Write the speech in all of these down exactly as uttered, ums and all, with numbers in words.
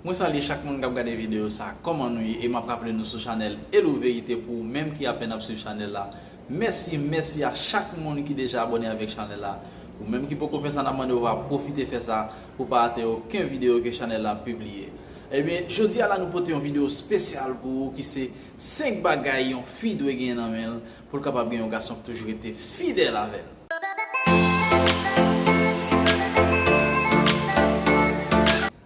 Mwen salye chak moun k ap gade videyo sa. Kòman nou ye? E m ap raple nou sou chanèl Hello Verite pou ou menm ki apèn ap swiv chanèl la. Mèsi, mèsi a chak moun ki deja abòne avèk chanèl la. Ou menm ki poko fè sa, n ap mande w va pwofite fè sa pou pa rate okenn videyo ke chanèl la pibliye. Ebyen, jodi a la nou pote yon videyo espesyal pou ou ki se senk bagay yon fi dwe genyen nan men l pou l kapab gen yon gason ki toujou rete fidèl avè l.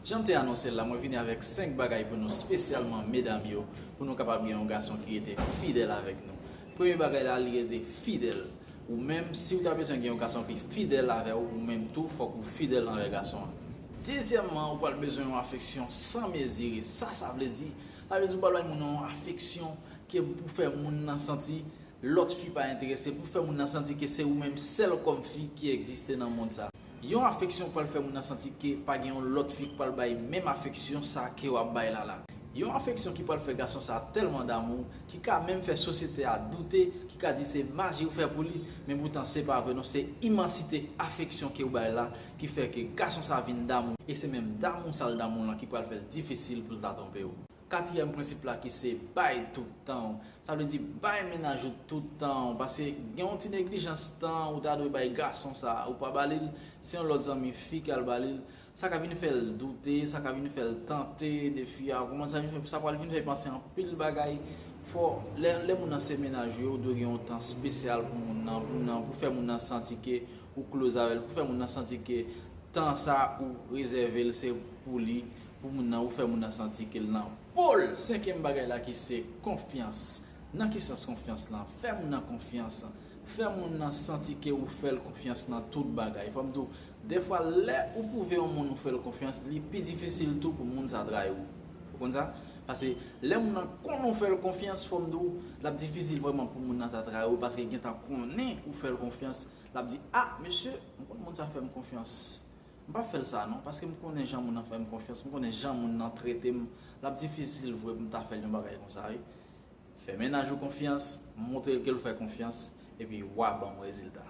Jan m te anonse l la, mwen vini avèk senk bagay pou nou, espesyalman medam yo, pou nou kapab gen yon gason ki rete fidèl avèk nou. Premye bagay la, li rete fidèl. Ou menm, si w ta bezwen gen yon gason ki fidèl avè w, ou menm tou, fòk ou fidèl anvè gason an. Dezyèmman, ou pral bezwen yon afeksyon san mezire. Sa sa vle di? Sa vle di ou pral bay moun nan yon afeksyon ke pou fè moun nan santi lòt fi pa enterese, pou fè moun nan santi ke se ou menm sèl kòm fi ki egziste nan mond sa. Yon afeksyon k pral fè moun nan santi ke pa gen yon lòt fi k pral bay menm afeksyon sa ke w ap bay la la. Yon afeksyon ki pral fè gason sa tèlman damou, ki ka menm fè sosyete a doute, ki ka di se maji ou fè pou li, men poutan se pa vre non, se imansite afeksyon ke w bay la ki fè ke gason sa vin damou, e se menm damou sa l damou lan ki pral fè l difisil pou l ta twonpe w. Katriyèm prensip la ki se bay tout tan w. Sa vle di bay mennaj ou tout tan w, paske gen yon ti neglijans tan ou ta dwe bay gason sa, ou pa ba li l, se yon lòt zanmi fi k al ba li l. Sa ka vin fè l doute, sa ka vin fè l tante de fi a, ou konprann, sa vin fè, sa pral vin fè l panse anpil bagay. Fò, lè, lè moun nan se mennaj ou, ou dwe gen yon tan espesyal pou moun nan, pou moun nan, pou fè moun nan santi ke ou close avè l, pou fè moun nan santi ke tan sa ou rezève l se pou li, pou moun nan, ou fè moun nan santi ke l nan po l. Senkyèm bagay la ki se konfyans. Nan ki sans konfyans lan? Fè moun nan konfyans. Fè moun nan santi ke ou fè l konfyans nan tout bagay. Fò m di w, dèfwa lè ou pwouve yon moun ou fè l konfyans, li pi difisil tou pou moun sa trayi w. Ou konn sa? Paske lè moun nan konnen ou fè l konfyans, fò m di w, l ap difisil vrèman pou moun nan ta trayi w, paske l gentan konnen ou fè l konfyans. L ap di, "A, mesye, m konn moun sa fè m konfyans. M p ap fè l sa non, paske m konnen jan moun nan fè m konfyans, m konnen jan moun nan trete m, l ap difisil vre pou m ta fè l yon bagay konsa wi." Fè mennaj ou konfyans, montre l ke l fè konfyans, epi w a ban m rezilta.